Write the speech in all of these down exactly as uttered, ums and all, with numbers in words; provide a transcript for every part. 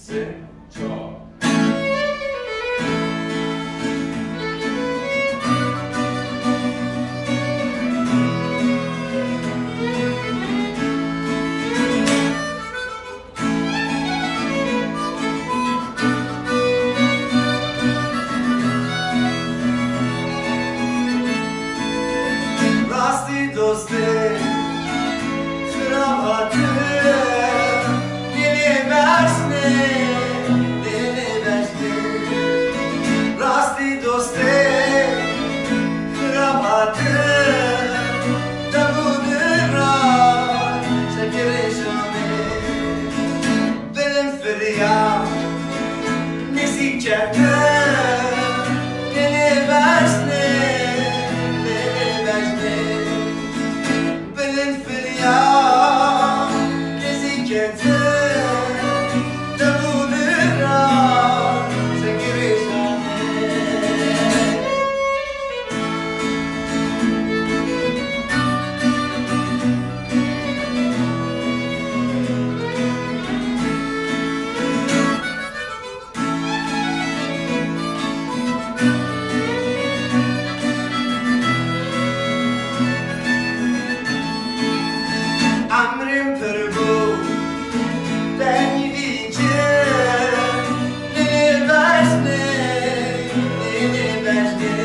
Sê, çar. Rastî dostê xirab hatine, lê bejne, lê bejne. Rastî dostê xirab hatine, demû dira şekirê şamê. Bilind firya nêzîk kete, lê bejne, lê bejne. Bilind firya nêzîk kete, demû dira şekirê şamê. Emrên pir bû, dengî dîke, lê bejne, lê bejne.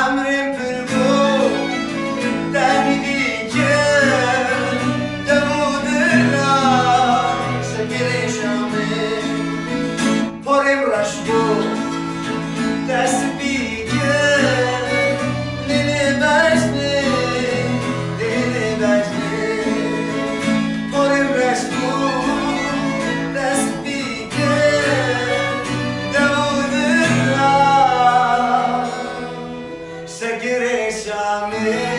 Emrên pir bû, dengî dîke, demû dira şekirê şamê. Porê min reş bû, dest bike, lê bejne, lê bejne. Porê min reş bû, dest bike, demû dira şekirê şamê.